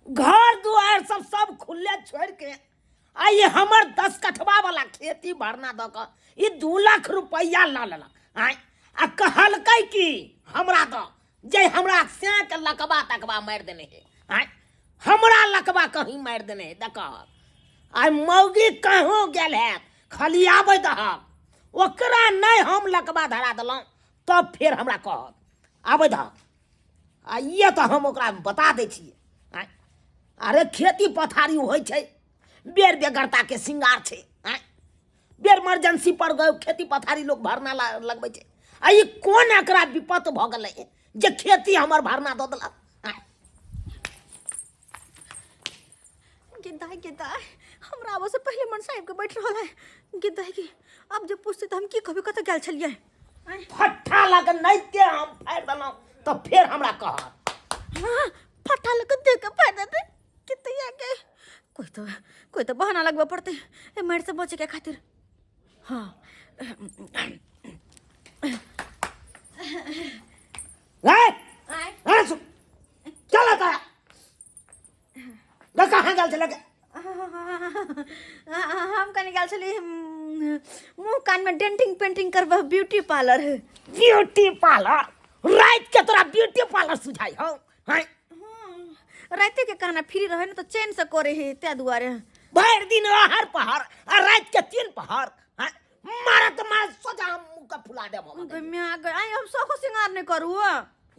घर दुआर सब सब खुले छोड़ के आ ई हमर 10 कठवा वाला खेती भरना दऽ कऽ ई 2 लाख रुपैआ लऽ लेलक। आँय, आ कहलकै कि हमरा दऽ, जे हमरा सैके लकबा तकबा मारि देने हे। आँय, हमरा लकबा कहीं मारि देने हे। देखह, आइ मौगी कहूँ गेल हैत, खाली आबै दहक, ओकरा नहि हम लकबा धरा देलहुँ तब फेर हमरा कहत आबै दहक। आ ये तऽ हम ओकरा बता दै छियै। आँय, अरे खेती पथारी होइ छै, बेर बेगरताके श्रृंगार छै। आँय, बेर इमरजेंसी पर गयो खेती पथारी लोक भरना लगबै छै। आ ई कोन एकरा विपत भऽ गेलै जे खेती हमर भरना दऽ देलक। आँय। गे दाइ, हमरा आबऽ से पहिले मनसा आबि कऽ बैठ रहल है। गे दाइ गे, आब जे पूछतै तऽ हम की कहबै, कतऽ गेल छलियै? फट्ठा लग नहिते हम फाड़ि देलहुँ तऽ फेर हमरा कहत। हाँ, फट्ठा लग दे के फाड़ि देतै। कते के कोई तो बहाना लगबऽ पड़तै ए मारि से बचे के खातिर। हाँ। ए, ए, सुन। चल तारा। गे कहाँ गेल छलै गे? हम कनी गेल छली मुँह कान में डेंटिंग पेंटिंग करबै ब्यूटी पार्लर। Beauty parlour? रात के तोरा ब्यूटी पार्लर सुझाई हौ? हैं? राते के कहना फ्री रहे न तो चैन से करे हे, ते दुआरे। भरि दिन अहर पहर आ रात के 3 पहर। हैं? मारत मार सोजा हम मुँह के फुला देबो हम। गे म्या गे, आइ हम शौख सिंगार नहीं करू।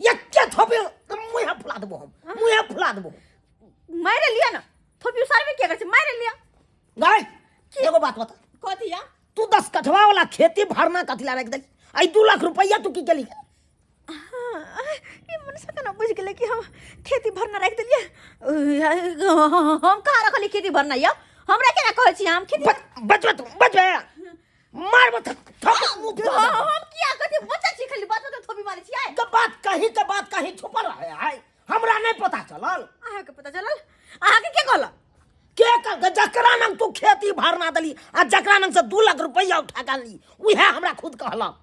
एके थोपी तो मुँह फुला देबो हम, मुँह फुला देबो। मारे लिया ना थोपी उसारबे किया करै छै, मारे लिया। गाय, एगो बात बता। कथी या? तू 10 कठवा वाला खेती भरना कथी ला रख देली? आई 2 लाख रुपया तू की केली? हाँ, ई मनुष्य केना बुझि गेलै कि हम खेती भरना राखि देलियै? हम कहाँ रखली खेती भरना यौ? हमरा केना कहै छी हम खेती? बचबे तू, बचबे। मारबो त थोपी मुँह फुला देबो। हम किया कथी बच्चा छी, खाली बच्चा के थोपी मारै छियै? त बात कहीं त बात कहीं छुपल रहे है, हमरा नहीं पता चलल। अहाँके पता चलल? अहाँके के कहलक? के कहलक? जकरा नंग तू खेती भरना देली आ जकरा नंग से 2 लाख रुपया उठा के आनली, उहे हमरा खुद कहलक।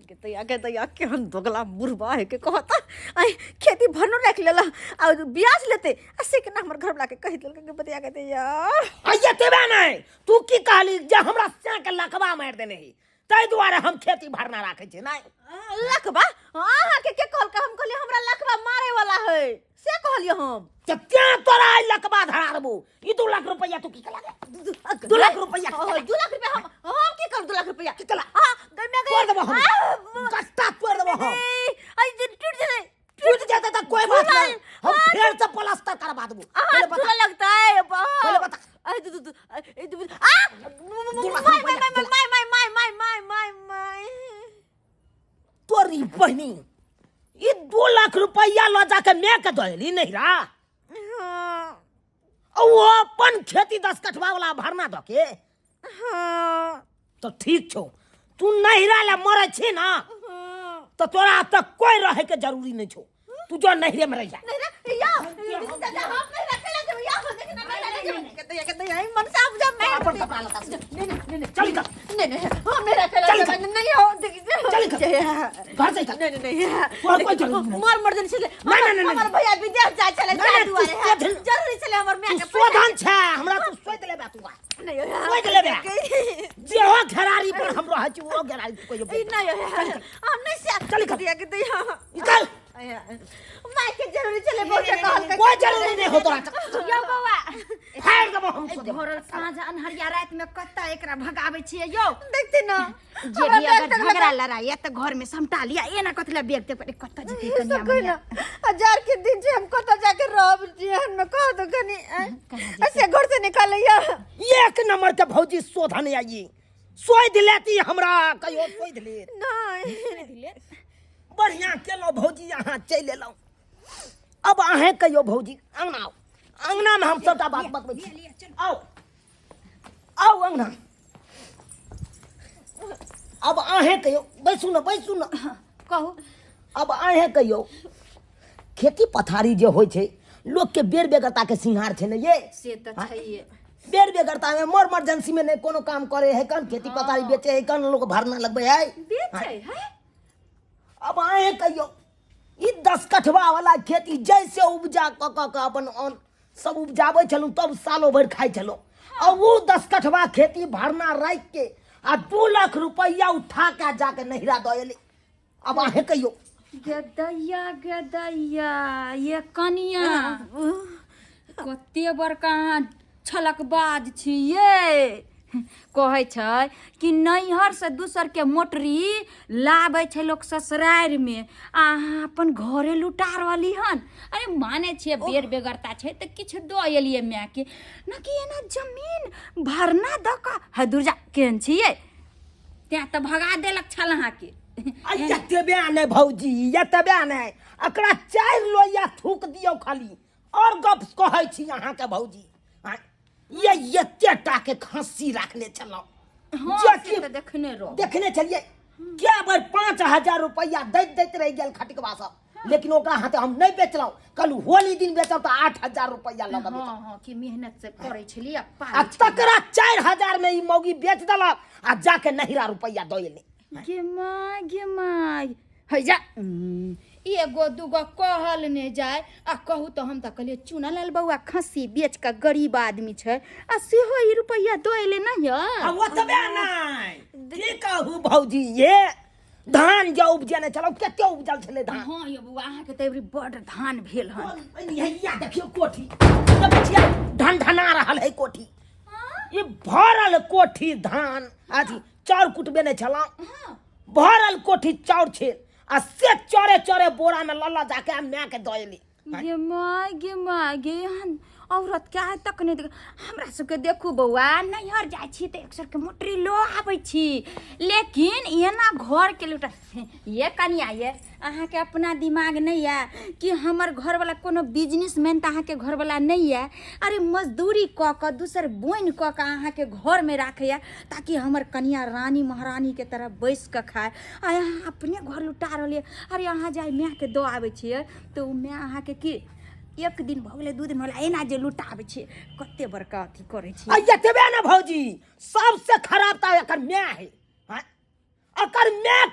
के तैया के तैया केहन दोगला बुढ़बा है के कहता आई खेती भरनो रख लेला आ ब्याज लेते, आ से केना हमर घरवाला के कहि देलक के बतिया के तैया। आ एतबे नहीं, तू की कहली जे हमरा सै के लकबा मारि देने ही, ताहि दुआरे हम खेती भरना राखै छी। नहीं लकबा अहाँ के के कहलक? हम कहलियै हमरा लकबा मारे वाला है, से कहलियै हम। त तें तोरा आई लकबा धरा देबो। ई 2 लाख रुपया तू की केला? 2 लाख रुपया की केला? 2 लाख रुपया हम की करू 2 लाख रुपया? की केला? हाँ, गई मैं गई। तोड़ देबो हम। आ, गट्टा तोड़ देबो हम। ए, आई जे टूट जेतै। टूट जेतै त कोई बात झूला- नहीं, हम फेर से प्लास्टर करवा देबो। अहाँ पहिले बता। झूला लगता है, बा। पहिले बता। आ, दू, दू, दू, आ, ए, दू, दू, आ! 2 लाख माय, रुपया, माय, दू लाख। माय, माय, माय, माय, माय, माय, माय। तोरी बहिनी, ई 2 लाख रुपया लऽ जाके my के दऽ एली नैहरा? हाँ। आ ओ अपन खेती 10 कठवा वाला भरना दऽ के? हाँ। तऽ ठीक छौ, तू नैहरा लए मरै छी ना, हाँ। तऽ तोरा तऽ कोई रहै के जरूरी नहीं छौ, तू जो नैहरे में रह जा। नैहरा, या, दादा, हम नैहरा केना जेबै? या, हम देखना नैहरा नहि जेबै। कतै, कतै, आई मनसा आब जा, मैं अपन कपड़ा लत्ता से। नहीं, नहीं, नहीं, नहीं। चल निकल। नहीं, नहीं, हम नैहरा केना चल जेबै? निकल। नहीं, हो, देख, चल निकल। घर से निकल। नहीं, नहीं, नहीं। तोरा कोई जरूरत नहीं। मर, मर जन छलै। नहीं, नहीं, नहीं, हमर नहीं। भैया विदेश जाइ छलै, नहीं, नहीं, जाय तू दुआरे, हाँ। शोधन- जरूरी छलै हमर my तू के पैसा। शोधन छै, हमरा तू सोचि लेबे तू। नहीं, हो, सोचि लेबे। जेहो घेरारी पर हम रहै छी, ओहो घेरारी तू कहियो ई नहीं, हो, हम नहीं से- चल निकल। दिया के दिया। निकल। My के जरूरी छलै, बहुत कहलकै। कोई जरूरी नहीं हो तोरा। यौ बौआ, फाड़ि देबो हम सोचि। भोरल साँझ अन्हरिया राति में कत्ता एकरा भगाबै छियै यौ? देखते ना। जे भी अगर झगड़ा लड़ाई है तऽ घर में समटा लिया, एना कथी ला बेग देब? कत्ता जेतै कनिया सकै मनिया? ना, हजार के दिन छै, हम कतऽ जाके रहब जीवन में? कह दो कनी, ऐसे घर से निकालैया। एक नंबर के भौजी शोधन आई, सोधि लेती हमरा, कहियो सोधि ले। नहीं। बढ़िया केलहुँ भौजी, अहाँ चलि एलहुँ। अब अहें कहियो भौजी, अंगना आउ, अंगना में हम सबटा बात बतबै छी। आउ आउ अंगना। अब अहें कहियो, बैसू ने, बैसू ने। कहू। अब अहें कहियो, खेती पथारी जे होइ छै, लोक के बेर बेगरता के सिंहार छै ने ये? से तऽ छैहे। बेर बेगरता में मर इमरजेंसी में नहीं कोनो काम करे है, कन खेती पथारी बेचे है, कन लोग भरना लगबे है। बेचै है। अब अहें कहियो, ई 10 कठवा वाला खेती जैसे उपजा क क के अपन अन्न सब उपजाबै छलहुँ तब सालो भरि खाइ छलहुँ आ ओ 10 कठवा खेती भरना राखि के आ 2 लाख रुपैआ उठा के जाके नहिरा दऽ एली। अब अहें कहियो। गदैया गदैया ये कनिया कते बड़का अहाँ छलकबाज छी ये। कहै छै कि नैहर से दोसर के मोटरी लाबै छै लोक ससुरारि में, आ अहाँ अपन घरे लुटा रहली हन। अरे माने छियै बेर बेगरता छै तऽ किछु दऽ एलियै मायके, न कि एना जमीन भरना दऽ कऽ। हे दुर्जा केहन छियै, तें तऽ भगा देलक छल अहाँके। आ एतबे नहि भौजी, एतबे नहि, एकरा 4 लोहिया थूक दियौ खाली। और गप कहै छी अहाँके भौजी, ये एते टा के खस्सी राखने छलहुँ। हाँ, जे से कि तऽ देखने रहो। देखने छलियै क्या बेर 5000 रुपैआ दैत दैत रहि गेल खटकवा सब, लेकिन ओकरा हाथे हम नहि बेचलहुँ। कहलहुँ होली दिन बेचब तऽ 8000 रुपैआ लऽ कऽ बेचब। हाँ, हाँ, कि मेहनत से करै छलियै आ आ पालै छलियै। तकरा 4000 में ई मौगी बेच देलक आ जाके नहिरा रुपैआ दऽ एलै। गे माय गे माय, है जा एगो दूगो कहल नहि जाय। आ कहू तऽ हम तऽ कहलियै चुनलाल बौआ खस्सी बेच कऽ गरीब आदमी छै, आ सेहो ई रुपैआ दऽ एलै नहि यऽ। आ ओतबे नहि, की कहू भौजी, ये धान जे उपजेने छलहुँ कते उपजल छलै धान। हाँ यौ बौआ, अहाँके तऽ एबरी बड्ड धान भेल हन। हैया देखियौ कोठी, देखै छियै ढनढना रहल है कोठी। ई भरल कोठी धान, अथी चाउर कुटबे नहि छलहुँ, भरल कोठी चाउर छेल आ से चरे चरे बोरा में लऽ लऽ जाके आ माय के दऽ एली। गे माय गे माय गे, एहन औरत के आइ तक नहि देख। हमरा सबके देखू बौआ, नैहर जाइ छी तऽ एक सौ के मोटरी लऽ आबै छी, लेकिन एना घर के लुटा। ये कनिया ये, अहाँके अपना दिमाग नहि यऽ कि हमर घरवला कोनो बिजनेसमैन तऽ अहाँके घरवला नहि यऽ। अरे मजदूरी कऽ कऽ दोसर बोनि कऽ कऽ अहाँके घरमे राखैए ताकि हमर कनिया रानी महारानीके तरह बैस कऽ खाय, आ अहाँ अपने घर लुटा रहलियै। अरे अहाँ जे आइ मायके दऽ आबै छियै तऽ ओ माय अहाँके की एक दिन भऽ गेलै 2 दिन भऽ गेलै एना जे लुटाबै छियै, कते बड़का अथी करै छियै। आ एतबे ने भौजी, सबसे खराब तऽ एकर माय है। हाँ? एकर माय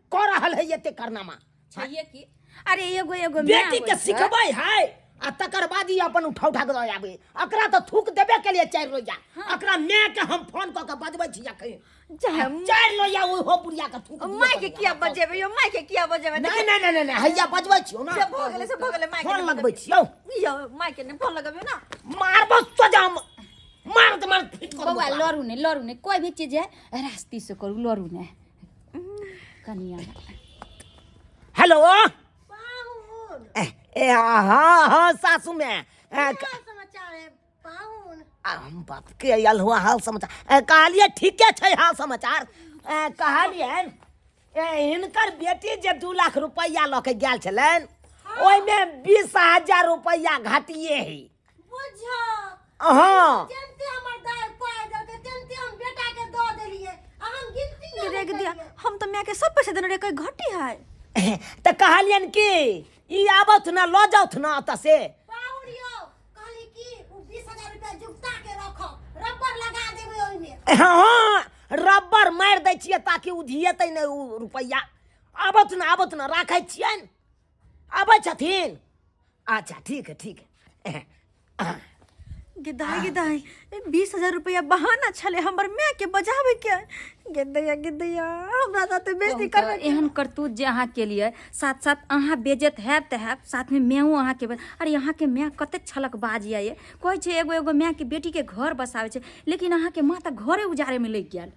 कऽ रहल है एते करनामा। छैहे की। अरे एगो एगो माय बेटी के होइ छै। सिखबै है आ तकर बाद ई अपन उठा उठा के दऽ आबै। एकरा तऽ थूक देबे के लिए 4 लोहिया। एकरा माय के हम फोन कऽ के बजबै छी अखन। चाहे 4 लोहिया ओहो बुढ़िया के थूक दियौ। माय के किया बजेबै यौ, माय के किया बजेबै? नहीं, नहीं, नहीं, नहीं, नहीं, हैया बजबै छियौ ना। से भऽ गेलै, से भऽ गेलै, माय के फोन नहि लगबै छियौ। यौ, माय के नहि फोन लगबियौ ना। मारबो सजाम, मारत मारत फिट कर बौआ, देबो। लड़ू नहि, लड़ू नहि, कोई भी चीज है रास्ती से करू, लड़ू नहि कनिया। हेलो। ए, ए, हाँ हाँ सासू में समाचार है पाहुन। हम बाप के आयल हुआ हाल समाचार। ए, कहलिए ठीके छै हाल समाचार। ए, कहलियनि, ए, हिनकर बेटी जे 2 लाख रुपैआ लऽ के गेल छलनि, ओहिमे 20,000 रुपैआ घाटिए है। बुझो। हाँ। जेनते हमर दाय पाय देलकै तेनते हम बेटा के दऽ देलियै, आ हम गिनती रे दिया, हम तऽ माय के सब पैसा देने रहे, कोई घटी है। तऽ कहलियनि कि ई आबथ ना लऽ जाउथ ना ओतऽ से। पाहुन यौ, कहली कि उ 20,000 रुपया जुगता के रखब, रबर लगा देबै ओहिमे। हाँ हाँ, रबर मारि दै छियै ताकि उधियेतै नहि उ रुपैआ। आबथ ना, आबथ ना, राखै छियनि। आबै छथिन। अच्छा ठीक है, ठीक है। गे दाइ, गे दाइ, 20,000 रुपया बहाना छलै हमर माय के बजाबै के। गे दैया, गे दैया, हमरा साथे बेइज्जती कहू तऽ, करबै। एहन करतूत जे अहाँ केलियै, साथ साथ अहाँ बेइज्जत हैब तऽ हैब, साथमे मायो अहाँके अरे अहाँके माय कतेक छलकबाज यऽ ये। कहै छै एगो एगो मायके बेटीके घर बसाबै छै, लेकिन अहाँके माँ तऽ घरे उजाड़ैमे लागि गेल।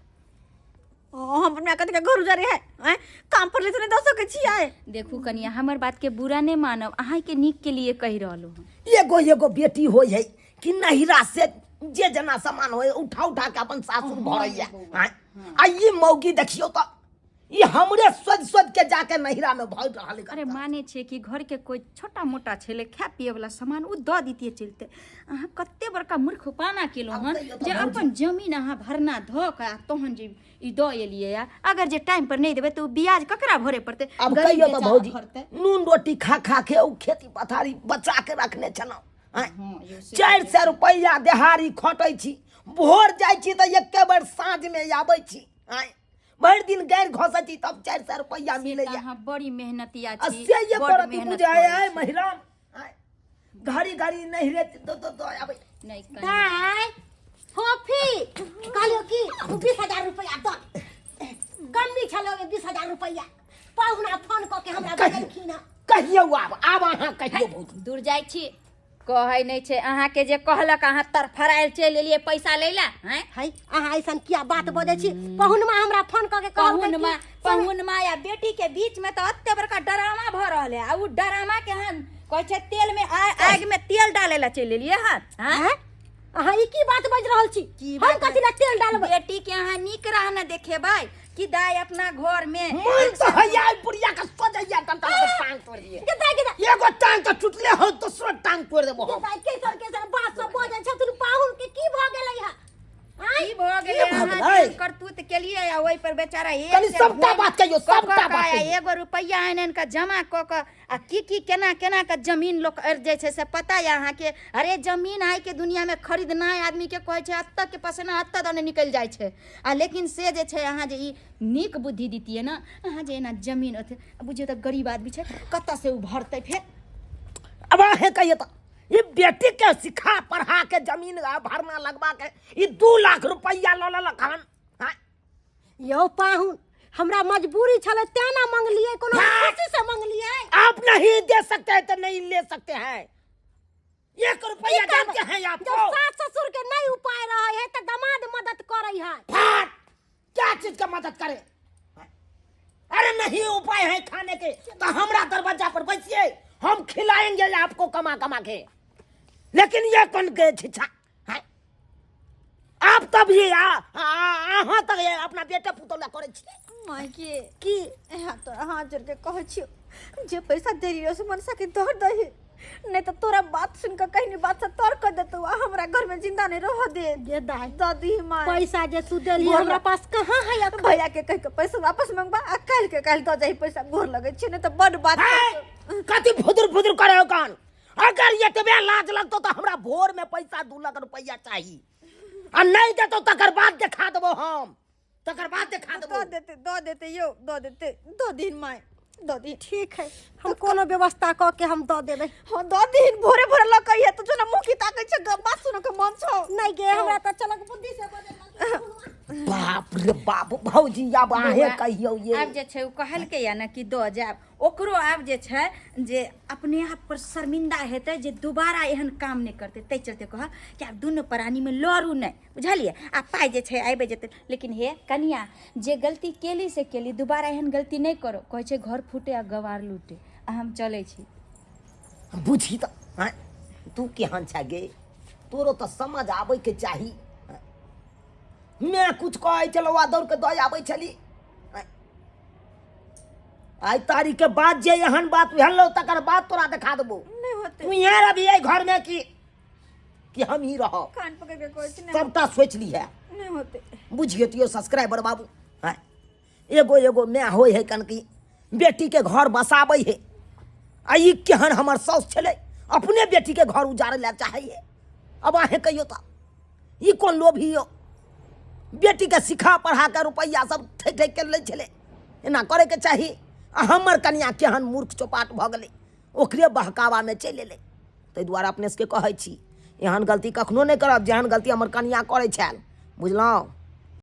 ओ, हम अपना कथी के घर उजाड़े है? आँय, काम पर ले तऽ नहि दऽ सकै छियै। देखू कनिया, हमर बात के बुरा नहि मानब, अहाँके नीक के लिए कहि रहलहुँ हँ। एगो एगो बेटी होइ है कि नहिरा से जे जेना सामान होइ उठा उठा के अपन सासुर भरैया। आँय, आ ई मौगी देखियौ तऽ ई हमरे सोचि सोचि के जाके नहिरा में भरि रहल है। अरे माने छियै कि घर के कोई छोटा मोटा छलै खाय पिए वाला सामान उ दऽ दितियै चलते। अहाँ कते बड़का मूर्खपाना केलहुँ हन आब कहियौ तऽ जे भौजी। अपन जमीन अहाँ भरना धऽ कऽ आ तहन जे ई दऽ एलियै या, अगर जे टाइम पर नहि देबै तऽ उ ब्याज ककरा भरे पड़तै? आब गरीब कहियौ तऽ बेचारा भौजी, भरतै। नून रोटी खा खा के उ खेती पथारी बचा के रखने छलहुँ। आँय, हाँ, यौ से 400 रुपैआ देहाड़ी खटै छी, भोर जाइ छी तऽ एके बेर साँझ में आबै छी। आँय, भरि दिन गारि घसै छी तब 400 रुपैआ से मिलैया। तऽ अहाँ बड़ी मेहनतिया आ छी, से ये बड़ करत मेहनत बुझाय करै आय छी। महिला। आँय, घड़ी घड़ी नहीं रे दो दो दो आबै। नहि कनिया। दाय फोफी कहलियो कि 20,000 रुपया दऽ दे। कमी छलै ओहिमे 20,000 रुपया। पहुना फोन कऽ के हमरा कहियौ। बजेलखिन हँ। कहियौ आब, आब अहाँ कहियौ भौजी। दूर जाइ छी, कहै नहि छै अहाँके जे कहलक अहाँ तरफरायल चलि एलियै पैसा लै लए। हैं है, अहाँ ऐसन किया बात बजै छी? पहुनमा हमरा फोन कऽ के कहलकै कि पहुनमा, पहुनमा या बेटी के बीच में तऽ एते बड़का डरामा भऽ रहल है, आ उ डरामा के अहाँ कहै छै तेल में आग में तेल डाले ला चलि एलियै हन। हैं? हैं? अहाँ ई की बात बाजि रहल छी? की हम बात? कथी लए तेल डालबै? बेटी के अहाँ नीक राह न देखेबै कि दाय अपना घर में मन तो हैया ई बुढ़िया के सोजैया डंटा लऽ के टांग तोड़ दिए। गे दाय, गे दाय। एगो टांग तो टूटले हो, दोसरो टांग तोड़ देबो गे हम। दाय, कैसन कैसन बात सब बजै छथुन? पाहुन के की भऽ गेलै हँ? आँय? की भऽ गेलै? की भऽ अहाँ गेलै? जेहन करतूत केलियै आ ओहि पर बेचारा एक कनि से सबटा घुमि बात कहियौ, कऽ कऽ सबटा कऽ बात आ कहियौ। एगो रुपैआ आनि आनि कऽ जमा कऽ कऽ आ की की केना केना कऽ जमीन लोक अड़ि जाइ छै से पता यऽ अहाँके? अरे जमीन आइके दुनियामे खरीदनाइ आदमीके कहै छै एतऽ के पसेना एतऽ दने निकलि जाइ छै, आ लेकिन से जे छै अहाँ जे ई नीक बुद्धि दितियै ने, अहाँ जे एना जमीन अथी बुझियौ तऽ गरीब आदमी छै, कतऽसँ ओ भरतै फेर? अब अहें कहियौ तऽ ई बेटी के सिखा पढ़ा के जमीन आ भरना लगवा के ई 2 लाख रुपया लऽ लेलक हन। हाँ? यौ पाहुन, हमरा मजबूरी छलै तें ना मंगलियै, कोनो हाँ। खुशी से मंगलियै? आप नहीं दे सकते हैं तो नहीं ले सकते हैं। एक रुपया की करबै? जानते हैं जब आपको? सास ससुर के नहीं उपाय रहे है तऽ दमाद मदद करै है। फाट क्या चीज का मदद करे? अरे नहीं उपाय है खाने के तो हमरा दरवाजा पर बैसिए, हम खिलाएंगे आपको कमा कमा के। लेकिन ये कौन के छिछा है? आप तब ये आ, आ, अहाँ तक ये अपना बेटा पुतोह ला करै छियै। माय के की? यहाँ तोरा हाथ जोड़ के कहै छियौ, जे पैसा देली से मनसा के दर दही, नहीं तो तोरा बात सुन के कहीं बात से तोड़ कर देतौ आ हमरा घर में जिंदा नहीं रह दे। गे दाय, दादी माय, पैसा जे तू देली गोर हमरा पास कहाँ है अखन? भैया के कह के पैसा वापस मंगवा आ काल्हि के काल्हि दऽ जाही पैसा। गोर लगै छी, नहीं तो बड बात हैं? करतौ। कथी फुदुर फुदुर करे हो कान? अगर एतबे लाज लगतो तो हमरा भोर में पैसा 2 लाख रुपया चाही, आ नहीं देतो तकर बाद देखा देबो हम, तकर बाद देखा देबो। दऽ देते, दऽ देते यौ, दऽ देते, दऽ दिन माय, दऽ दिन। ठीक है, हम कोनो व्यवस्था कऽ के हम दऽ देबै। हाँ दऽ दिन, भोरे भोरे लऽ कऽ अइहे। तो जो ना मुँह की ताकै छै, बात सुनऽ के मन छौ। नहीं गे, हमरा तऽ चलक बुद्धि से बजै लगलै। बाप रे बाप, भौजी आब अहें बौआ, कहियौ ये। आब जे छै ओ कहलकै या ने कि दऽ जायब, ओकरो आब जे छै जे अपने आप पर शर्मिंदा हेतै जे दोबारा एहन काम नहि करतै। ताहि चलते कहब कि आब दुनू प्राणीमे लड़ू नहि, बुझलियै? आ पाइ जे छै आबि जेतै, लेकिन हे कनिया, जे गलती केली से केली, दोबारा एहन गलती नहि करो। कहै छै घर फूटे आ गवार लूटे। आ हम चलै छी। बुझी तऽ आँय, तू केहन छै गे? तोरो तऽ समझ आबैके चाही। मैं कुछ कहै छलहुँ आ दौड़ के दऽ आबै छली। आँय, आइ तारीख के बाद जे एहन बात भेल तकर बाद तोरा देखा देबो। नहि होतै। तू यहाँ रहबी एहि घर में कि हम ही रहब? कान पकड़ के कहै छी, नहि। सबटा सोचि ली है। नहि होतै। बुझिए तियो सब्सक्राइबर बाबू, आँय, एगो एगो माय होइ है कनकी बेटी के घर बसाबै है, आ ई केहन हमर साउस छलै, अपने बेटी के घर उजाड़ै लए चाहै है। अब अहें कहियौ तऽ ई कोन लोभी यौ? बेटी के सिखा पढ़ा के रुपैआ सब ठकि ठकि के लै छलै, एना करैके चाही? आ हमर कनिया केहन मूर्ख चौपाट भऽ गेलै, ओकरे बहकावामे चलि एलै। ताहि दुआरे अपने सबके कहै छी, एहन गलती कखनो नहि करब जेहन गलती हमर कनिया करै छल। बुझलहुँ?